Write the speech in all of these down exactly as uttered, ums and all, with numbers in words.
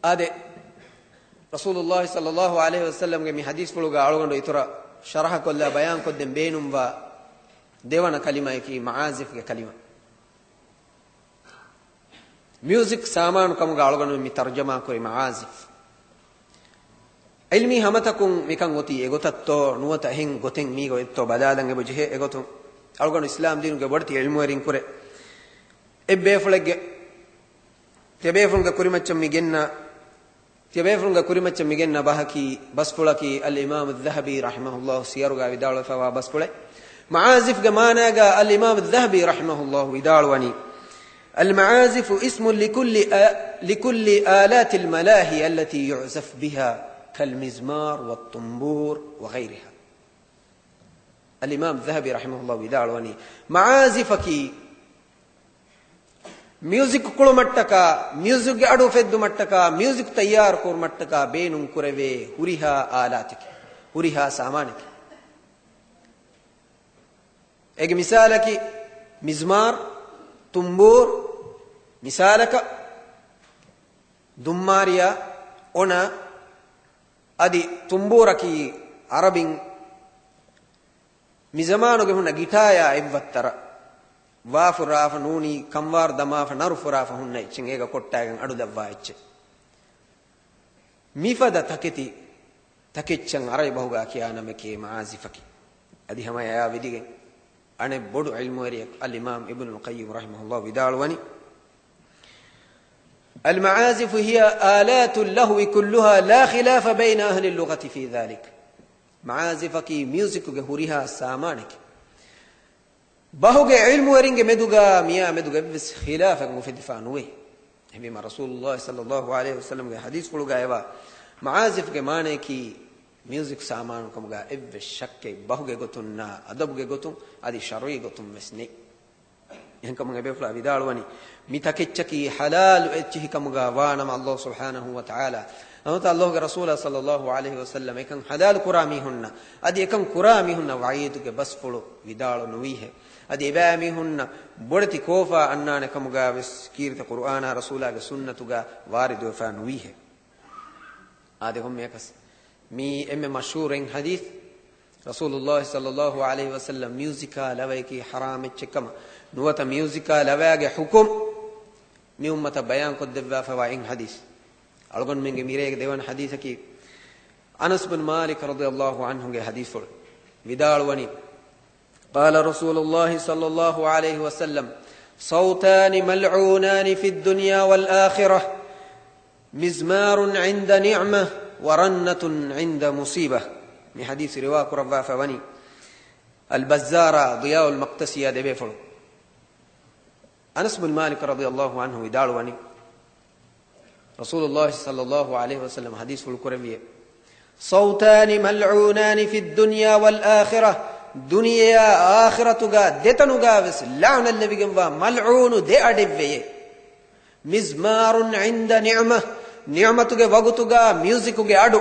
އާދެ، ރަސޫލުﷲ ޞައްލަﷲ ޢަލައިހި ވަސައްލަމްގެ މި ޙަދީޘްފުޅުގަ އަޅުގަނޑު އިތުރަށް ޝަރަޙަކޮށްލާ ބަޔާންކޮށްދޭން ބޭނުންވާ ދެވަނަ ކަލިމަޔަކީ މަޢާޒިފްގެ ކަލިމަ. މިއުޒިކް ސާމާނު ކަމުގަ އަޅުގަނޑުމެން މި ތަރުޖަމާކުރި މަޢާޒިފް. ޢިލްމީ ހަމަތަކުން މިކަން އޮތީ އެގޮތަށްތޯ ނުވަތަ އެހެން ގޮތެއް މީގަ އޮތްތޯ ބަލާލަން އެބަޖެހޭ. އެގޮތުން އަޅުގަނޑު އިސްލާމް ދީނުގެ ބޮޑެތި ޢިލްމުވެރިންކުރެ އެއްބޭފުޅެއްގެ، ތިޔަބޭފުޅުންގެ ކުރިމައްޗަށް މި ގެންނަ، ތިޔަބޭފުޅުންގެ ކުރިމައްޗަށް މި ގެންނަ ބަހަކީ، ބަސްފުޅަކީ އަލްއިމާމު އައްޒަހަބީ ރަޙިމަހުﷲ ސިޔަރުގަ ވިދާޅުވެފައިވާ ބަސްފުޅެއް. މަޢާޒިފްގެ މާނާގަ އަލްއިމާމު އައްޒަހަބީ ރަޙިމަހުﷲ ވިދާޅުވަނީ، المعازف اسم لكل آ-، لكل آلات الملاهي التي يعزف بها كالمزمار والطنبور وغيرها. އަލްއިމާމު އައްޒަހަބީ ރަޙިމަހުﷲ ވިދާޅުވަނީ، މަޢާޒިފަކީ މިއުޒިކް ކުޅުމަށްޓަކާ، މިއުޒިކްގެ އަޑު އުފެއްދުމަށްޓަކާ، މިއުޒިކް ތައްޔާރު ކުރުމަށްޓަކާ ބޭނުން ކުރެވޭ ހުރިހާ އާލާތެކެ، ހުރިހާ ސާމާނެކެ. އޭގެ މިސާލަކީ މިޒްމާރު، ތުނބޫރު، މިސާލަކަށް ދުއްމާރިޔާ، އޮނާ، އަދި ތުނބޫރަކީ އަރަބިން މިޒަމާނުގެ ހުންނަ ގިޓާޔާ އެއްވައްތަރަށް ވާފުރާފަ ނޫނީ ކަންވާރު ދަމާފަ ނަރު ފުރާފަ ހުންނަ އެއްޗެއް، އޭގަ ކޮއްޓާގެން އަޑު ލައްވާ އެއްޗެއް. މިފަދަ ތަކެތި ތަކެއްޗަށް ޢަރަބި ބަހުގަ ކިޔާ ނަމެކޭ މަޢާޒިފަކީ. އަދި ހަމަ އެއާ ވިދިގެން އަނެއް ބޮޑު ޢިލްމުވެރިޔަކު އަލްއިމާމް އިބްނުލް ޤައްޔިމް ރަޙިމަހުﷲ ވިދާޅުވަނީ، المعازف هي آلات اللهو كلها لا خلاف بين أهل اللغة في ذلك. މަޢާޒިފަކީ މިއުޒިކުގެ ހުރިހާ ސާމާނެކެ. ބަހުގެ ޢިލްމުވެރިންގެ މެދުގަ މިއާ މެދުގަ އެއްވެސް ޚިލާފެއް އުފެދިފާ ނުވޭ. އެހެންވީމަ ރަސޫލުﷲ ޞައްލަﷲ ޢަލައިހި ވަސައްލަމްގެ ޙަދީޘްފުޅުގައިވާ މަޢާޒިފްގެ މާނަޔަކީ މިއުޒިކް ސާމާނު ކަމުގަ އެއްވެސް ޝައްކެއް ބަހުގެ ގޮތުންނާ، އަދަބުގެ ގޮތުން އަދި ޝަރުޢީ ގޮތުން ވެސް ނެތް. އެހެންކަމުން އެބޭފުޅާ ވިދާޅުވަނީ، މި ތަކެއްޗަކީ ޙަލާލު އެއްޗިހި ކަމުގަ ވާނަމަ، ﷲ ސުބްޙާނަހޫ ވަތަޢާލާ ނަމަވެސް ﷲގެ ރަސޫލާ ޞައްލަﷲ ޢަލައިހި ވަސައްލަމް އެކަން ޙަލާލު ކުރާ މީހުންނަށް އަދި އެކަން ކުރާ މީހުންނަށް ވަޢީދުގެ ބަސްފުޅު ވިދާޅު ނުވީހެއް. އަދި އެބައިމީހުންނަށް ބޮޑެތި ކޯފާ އަންނާނެ ކަމުގަ ވެސް ކީރިތި ޤުރުއާނާ ރަސޫލާގެ ސުންނަތުގަ ވާރިދުވެފާ ނުވީހެއް. އާދެ، ކޮންމެއަކަސް މީ އެންމެ މަޝްހޫރު އެއް ޙަދީޘް، ރަސޫލުﷲ ޞައްލަﷲ ޢަލައިހި ވަސައްލަމް މިއުޒިކާ ލަވަޔަކީ ޙަރާމް އެއްޗެއްކަމަށް، ނުވަތަ މިއުޒިކާ ލަވަޔާގެ ޙުކުމް މި އުއްމަތަށް ބަޔާންކޮށްދެއްވާފައިވާ އެއް ޙަދީޘް. އަޅުގަނޑުމެންގެ މިރޭގެ ދެވަނަ ޙަދީޘަކީ، އަނަސް ބިން މާލިކް ރަޟިޔަﷲ ޢަންހުގެ ޙަދީޘްފުޅު ވިދާޅުވަނީ، قال رسول الله صلى الله عليه وسلم، صوتان ملعونان في الدنيا والآخرة، مزمار عند نعمة ورنة عند مصيبة. މި ޙަދީޘް ރިވާ ކުރައްވާފަ ވަނީ އަލްބައްޒާރާ ޟިޔާއުލް މަޤްދިސީއާ ދެބޭފުޅު. އަނަސް ބިން މާލިކް ރަޟިޔަﷲ ޢަންހު ވިދާޅުވަނީ، ރަސޫލުﷲ ޞައްލަﷲ ޢަލައިހި ވަސައްލަމް ޙަދީޘްފުޅު ކުރެއްވިއޭ، صوتان ملعونان في الدنيا والآخرة، ދުނިޔެއާ އާޚިރަތުގަ ދެތަނުގަ ވެސް ލަޢުނަތްލެވިގެންވާ މަލްޢޫނު ދެ އަޑެއްވެޔޭ. مزمار عند نعمة، ނިޢުމަތުގެ ވަގުތުގަ މިއުޒިކުގެ އަޑު.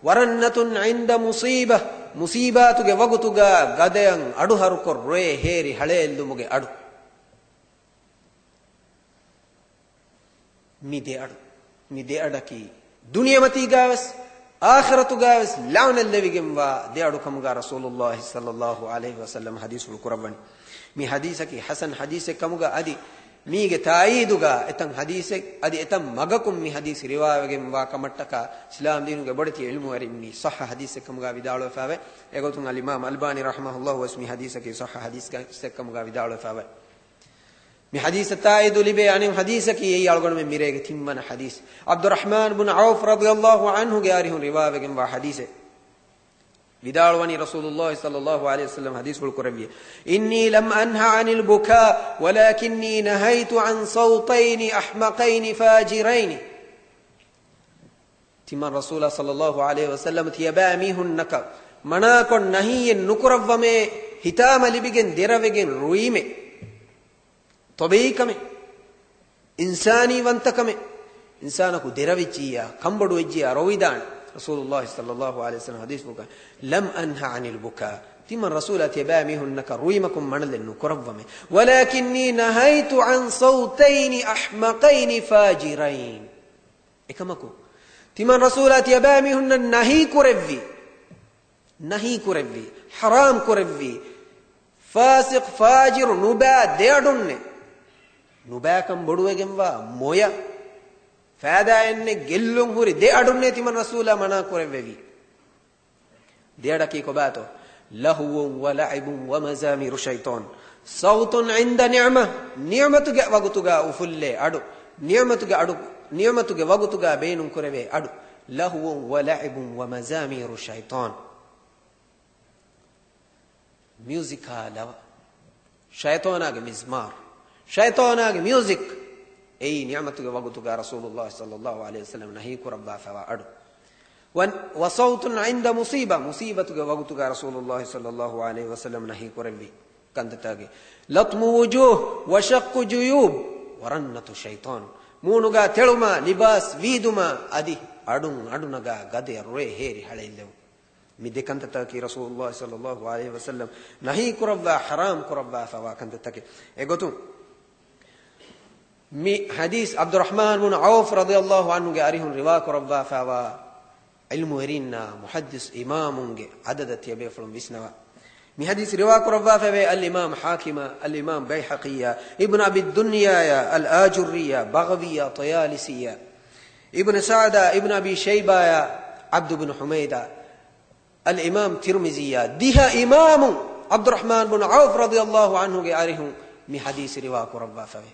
ورنة عند مصيبة، މުޞީބާތުގެ ވަގުތުގަ ގަދަޔަށް އަޑުހަރުކޮށް ރޮއެ ހޭރި ހަޅޭއްލުމުގެ އަޑު. މި ދެ އަޑު، މި ދެ އަޑަކީ ދުނިޔެމަތީގަވެސް އާޚިރަތުގަވެސް ލަޢުނަތްލެވިގެންވާ ދެ އަޑު ކަމުގަ ރަސޫލުﷲ ޞައްލަﷲ ޢަލައިހި ވަސައްލަމް ޙަދީޘްފުޅު ކުރައްވަނީ. މި ޙަދީޘަކީ ޙަސަން ޙަދީޘެއް ކަމުގަ އަދި މީގެ ތާއީދުގަ އެތައް ޙަދީޘެއް އަދި އެތައް މަގަކުން މި ޙަދީޘް ރިވާވެގެންވާ ކަމަށްޓަކާ އިސްލާމްދީނުގެ ބޮޑެތި ޢިލްމުވެރިން މި ޞައްޙަ ޙަދީޘެއް ކަމުގަ ވިދާޅުވެފައިވޭ. އެގޮތުން އަލްއިމާމް އަލްބާނީ ރަޙިމަހުﷲ ވެސް މި ޙަދީޘަކީ ޞައްޙަ ޙަދީޘެއް ކަމުގަ ވިދާޅުވެފައިވޭ. މި ޙަދީޘަށް ތާއީދު ލިބޭ އަނެއް ޙަދީޘަކީ އެއީ އަޅުގަނޑުމެން މިރޭގެ ތިންވަނަ ޙަދީޘް. ޢަބްދުއްރަޙްމާން ބުން ޢައުފް ރަޟިޔަﷲ ޢަންހުގެ އަރިހުން ރިވާވެގެންވާ ޙަދީޘެއް. ވިދާޅުވަނީ ރަސޫލުﷲ ޞައްލަﷲ ޢަލައިހި ވަސައްލަމް ޙަދީޘްފުޅު ކުރެއްވިއޭ، إني لم أنه عن البكاء ولكني نهيت عن صوتين أحمقين فاجرين. ތިމަން ރަސޫލާ ޞައްލަﷲ ޢަލައިހި ވަސައްލަމް ތިޔަބައިމީހުންނަކަށް މަނާކޮށް ނަހީއެއް ނުކުރައްވަމޭ، ހިތާމަ ލިބިގެން ދެރަވެގެން ރުއިމެ. ޠަބީޢީ ކަމެއް، އިންސާނީ ވަންތަކަމެއް، އިންސާނަކު ދެރަވެއްޖިއްޔާ، ކަންބޮޑުވެއްޖިއްޔާ ރޮވިދާނެ. ރަސޫލުﷲ ޞައްލަﷲ ޢަލައިހި ވަސައްލަމް ޙަދީޘްފުޅުގައި، لم أنه عن البكاء، ތިމަން ރަސޫލާ ތިޔަބައިމީހުންނަކަށް ރުއިމަކުން މަނަލެއް ނުކުރައްވަމޭ، ولكني نهيت عن صوتين أحمقين فاجرين. އެކަމަކު، ތިމަން ރަސޫލާ ތިޔަބައިމީހުންނަށް ނަހީ ކުރެއްވި، ނަހީ ކުރެއްވި، ޙަރާމް ކުރެއްވި، ފާސިޤް، ފާޖިރު، ނުބައި ދެ އަޑުންނޭ. ނުބައިކަން ބޮޑުވެގެންވާ މޮޔަ، ފައިދާއެއްނެތް ގެއްލުން ހުރި ދެ އަޑުންނޭ ތިމަން ރަސޫލާ މަނާ ކުރެއްވެވީ. ދެއަޑަކީ ކޮބާތޯ؟ لهو ولعب ومزامير شيطان. صوت عند نعمة، ނިޢުމަތުގެ ވަގުތުގަ އުފުއްލޭ އަޑު، ނިޢުމަތުގެ އަޑު، ނިޢުމަތުގެ ވަގުތުގަ ބޭނުން ކުރެވޭ އަޑު. لهو ولعب ومزامير شيطان. މިއުޒިކާ ލަވަ، ޝައިޠާނާގެ މިޒްމާރު، ޝައިޠާނާގެ މިއުޒިކް، އެއީ ނިޢުމަތުގެ ވަގުތުގަ ރަސޫލުﷲ ޞައްލަﷲ ޢަލައިހި ވަސައްލަމް ނަހީ ކުރައްވާފައިވާ އަޑު. ވަ، وصوت عند مصيبة، މުޞީބަތުގެ ވަގުތުގަ ރަސޫލުﷲ ޞައްލަﷲ ޢަލައިހި ވަސައްލަމް ނަހީ ކުރެއްވި ކަންތައްތަކެއް. لطم وجوه وشق جيوب ورنة شيطان، މޫނުގަ ތެޅުމާ، ލިބާސް ވީދުމާ، އަދި އަޑުން އަޑުނަގާ ގަދަޔަށް ރޮއެ ހޭރި ހަޅޭއްލެވުން. މި ދެ ކަންތައްތަކަކީ ރަސޫލުﷲ ޞައްލަﷲ ޢަލައިހި ވަސައްލަމް ނަހީ ކުރައްވާ، ޙަރާމް ކުރައްވާފައިވާ ކަންތައްތަކެއް. އެގޮތުން، މި ޙަދީޘް ޢަބްދުއްރަޙްމާން ބުނު ޢައުފް ރަޟިޔަﷲ ޢަންހުގެ އަރިހުން ރިވާ ކުރައްވާފައިވާ ޢިލްމުވެރިންނާ މުޙައްދިޘް އިމާމުންގެ ޢަދަދަށް ތިޔަބޭފުޅުން ވިސްނަވާ. މި ޙަދީޘް ރިވާ ކުރައްވާފައިވޭ އަލްއިމާމް ޙާކިމާ، އަލްއިމާމް ބައިހަޤީއާ، އިބްނު އަބި ދުންޔާޔާ، އަލްއާޖުއްރީޔާ، ބަޣަވީޔާ، ޠަޔާލިސީޔާ، އިބްނު ސަޢްދާ، އިބްނު އަބީ ޝައިބާޔާ، ޢަބްދު ބިން ޙުމައިދާ، އަލްއިމާމް ތިރްމިޒީޔާ، ދިހަ އިމާމުން ޢަބްދުއްރަޙްމާން ބުނު ޢައުފް ރަޟިޔަﷲ ޢަންހުގެ އަރިހުން މި ޙަދީޘް ރިވާ ކުރައްވާފައިވޭ.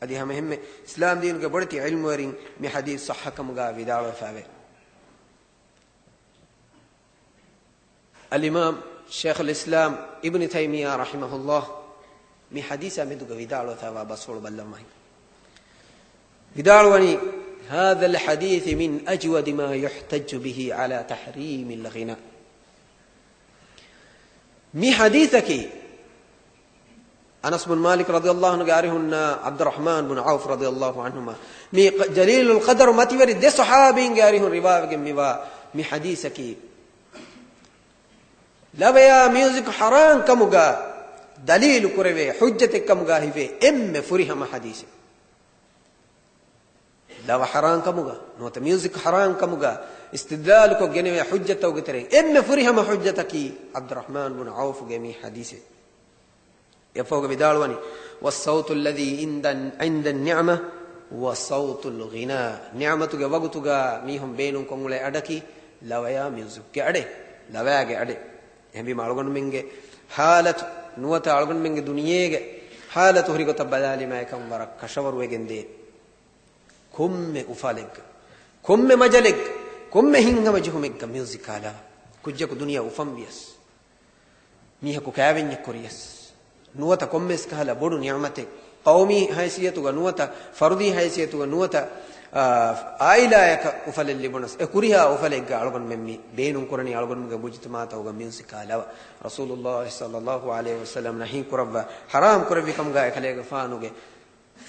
އަދި ހަމައެހެންމެ އިސްލާމް ދީނުގެ ބޮޑެތި ޢިލްމުވެރިން މި ޙަދީޘް ޞައްޙަކަމުގަ ވިދާޅުވެފައިވޭ. އަލްއިމާމް ޝޭޚުލް އިސްލާމް އިބްނު ތައިމިއްޔާ ރަޙިމަހުﷲ މި ޙަދީޘާ މެދުގަ ވިދާޅުވެފައިވާ ބަސްފުޅު ބައްލަވާ. ވިދާޅުވަނީ، هذا الحديث من أجود ما يحتج به على تحريم الغناء. މި ޙަދީޘަކީ އަނަސް ބުން މާލިކް ރަޟިޔަﷲ ޢަންހުގެ އަރިހުންނާ ޢަބްދުއްރަޙްމާން ބުން ޢައުފް ރަޟިޔަﷲ ޢަންހުމާ، މި ޖަލީލުލް ޤަދަރު މަތިވެރި ދެ ޞަޙާބީންގެ އަރިހުން ރިވާވެގެން މިވާ މި ޙަދީޘަކީ، ލަވަޔާ މިއުޒިކް ޙަރާން ކަމުގަ ދަލީލު ކުރެވޭ ޙުއްޖަތެއް ކަމުގަ ހިފޭ އެންމެ ފުރިހަމަ ޙަދީޘެއް. ލަވަ ޙަރާން ކަމުގަ ނުވަތަ މިއުޒިކް ޙަރާން ކަމުގަ އިސްތިދްލާލުކޮށް ގެނެވޭ ޙުއްޖަތްތަކުގެ ތެރެއިން އެންމެ ފުރިހަމަ ޙުއްޖަތަކީ ޢަބްދުއްރަޙްމާން ބުނު ޢައުފުގެ މި ޙަދީޘެއް. އެއަށްފަހުގަ ވިދާޅުވަނީ، والصوت الذي عند، عند النعمة هو صوت الغناء. ނިޢުމަތުގެ ވަގުތުގަ މީހުން ބޭނުންކޮށް އުޅޭ އަޑަކީ ލަވަޔާ މިއުޒިކްގެ އަޑެއް، ލަވަޔާގެ އަޑެއް. އެހެންވީމަ އަޅުގަނޑުމެންގެ ޙާލަތު ނުވަތަ އަޅުގަނޑުމެންގެ ދުނިޔޭގެ ޙާލަތު ހުރި ގޮތަށް ބަލާލީމަ އެކަން ވަރަށް ކަށަވަރުވެގެންދޭ. ކޮންމެ އުފަލެއްގަ، ކޮންމެ މަޖަލެއްގަ، ކޮންމެ ހިތްހަމަޖެހުމެއްގަ މިއުޒިކާ ލަވަ. ކުއްޖަކު ދުނިޔެ އުފަންވިޔަސް، މީހަކު ކައިވެންޏެއް ކުރިޔަސް، ނުވަތަ ކޮންމެސް ކަހަލަ ބޮޑު ނިޢުމަތެއް، ޤައުމީ ހައިސިއްޔަތުގަ ނުވަތަ ފަރުދީ ހައިސިއްޔަތުގަ ނުވަތަ، އާ، އާއިލާޔަކަށް އުފަލެއް ލިބުނަސް، އެ ކުރިހާ އުފަލެއްގަ އަޅުގަނޑުމެން މި ބޭނުން ކުރަނީ އަޅުގަނޑުމެންގެ މުޖުތަމަޢުތަކުގަ މިއުޒިކާ ލަވަ. ރަސޫލުﷲ ޞައްލަﷲ ޢަލައިހި ވަސައްލަމް ނަހީ ކުރައްވާ، ޙަރާމް ކުރެއްވި ކަމުގަ އެކަލޭގެފާނުގެ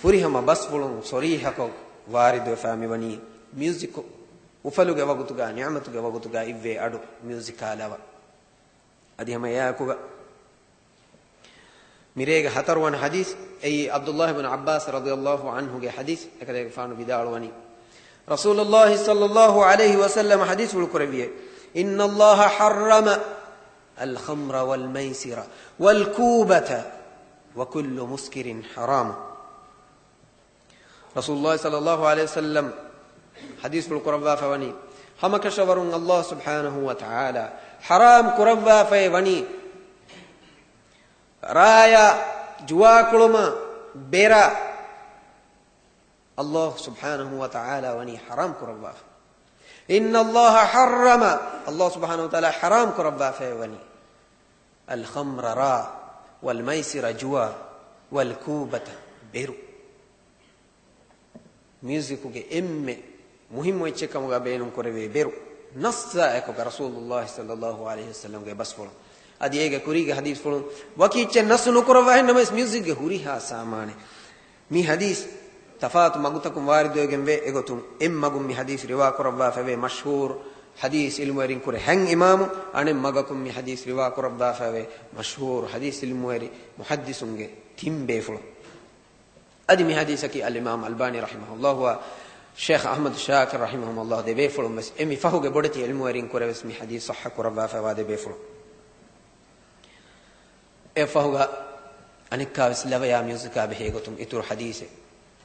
ފުރިހަމަ ބަސްފުޅުން ޞަރީޙަކޮށް ވާރިދުވެފަ މިވަނީ، މިއުޒިކު އުފަލުގެ ވަގުތުގަ، ނިޢުމަތުގެ ވަގުތުގަ އިއްވޭ އަޑު މިއުޒިކާ ލަވަ. އަދި ހަމަ އެއާއެކުގަ މިރޭގެ ހަތަރުވަނަ ޙަދީޘް، އެއީ ޢަބްދުﷲ ބިން ޢައްބާސް ރަޟިޔަﷲ ޢަންހުގެ ޙަދީޘް، އެކަލޭގެފާނު ވިދާޅުވަނީ، ރަސޫލުﷲ ޞައްލަﷲ ޢަލައިހި ވަސައްލަމަ ޙަދީޘްފުޅު ކުރެއްވިއޭ، إن الله حرم الخمر والميسر والكوبة وكل مسكر حرام. ރަސޫލުﷲ ޞައްލަﷲ ޢަލައިހި ވަސައްލަމް ޙަދީޘްފުޅު ކުރައްވާފަ ވަނީ، ހަމަކަށަވަރުން ﷲ ސުބްޙާނަހޫ ވަތަޢާލާ ޙަރާމް ކުރައްވާފައި ވަނީ، ރާޔާ، ޖުވާކުޅުމާ، ބެރާ، ﷲ ސުބްޙާނަހޫ ވަތަޢާލާ ވަނީ ޙަރާމް ކުރައްވާފަ. إن الله حرم، ﷲ ސުބްޙާނަހޫ ވަތަޢާލާ ޙަރާމް ކުރައްވާފައި ވަނީ، الخمر، ރާ، والميسر، ޖުވާ، والكوبة، ބެރު. މިއުޒިކުގެ އެންމެ މުހިއްމު އެއްޗެއް ކަމުގަ ބޭނުން ކުރެވޭ ބެރު، ނައްޞާ އެކުގަ ރަސޫލުﷲ ޞައްލަﷲ ޢަލައިހި ވަސައްލަމްގެ ބަސްފުޅުން. އަދި އޭގެ ކުރީގެ ޙަދީޘްފުޅުން ވަކި އެއްޗެއް ނައްޞު ނުކުރައްވާ އެހެންނަމަވެސް މިއުޒިކްގެ ހުރިހާ ސާމާނެއް. މި ޙަދީޘް ތަފާތު މަގުތަކުން ވާރިދުވެގެން ވޭ. އެގޮތުން އެއް މަގުން މި ޙަދީޘް ރިވާ ކުރައްވާފައިވޭ މަޝްހޫރު ޙަދީޘް ޢިލްމުވެރިން ކުރެ ހަން އިމާމު، އަނެއް މަގަކުން މި ޙަދީޘް ރިވާ ކުރައްވާފައިވޭ މަޝްހޫރު ޙަދީޘް ޢިލްމުވެރި މުޙައްދިޘުންގެ ތިން ބޭފުޅުން. އަދި މި ޙަދީޘަކީ އަލްއިމާމް އަލްބާނީ ރަޙިމަހުﷲ ވާ ޝޭޚް އަޙްމަދު ޝާކިރު ރަޙިމަހުމުﷲ ދެބޭފުޅުން ވެސް އެ މި ފަހުގެ ބޮޑެތި ޢިލްމުވެރިން ކުރެވެސް މި ޙަދީޘް ޞައްޙަ ކުރައްވާފައިވާ ދެބޭފުޅުން. އެ ފަހުގަ އަނެއްކާވެސް ލަވަޔާ މިއުޒިކާ ބެހޭގޮތުން އިތުރު ޙަދީޘެއް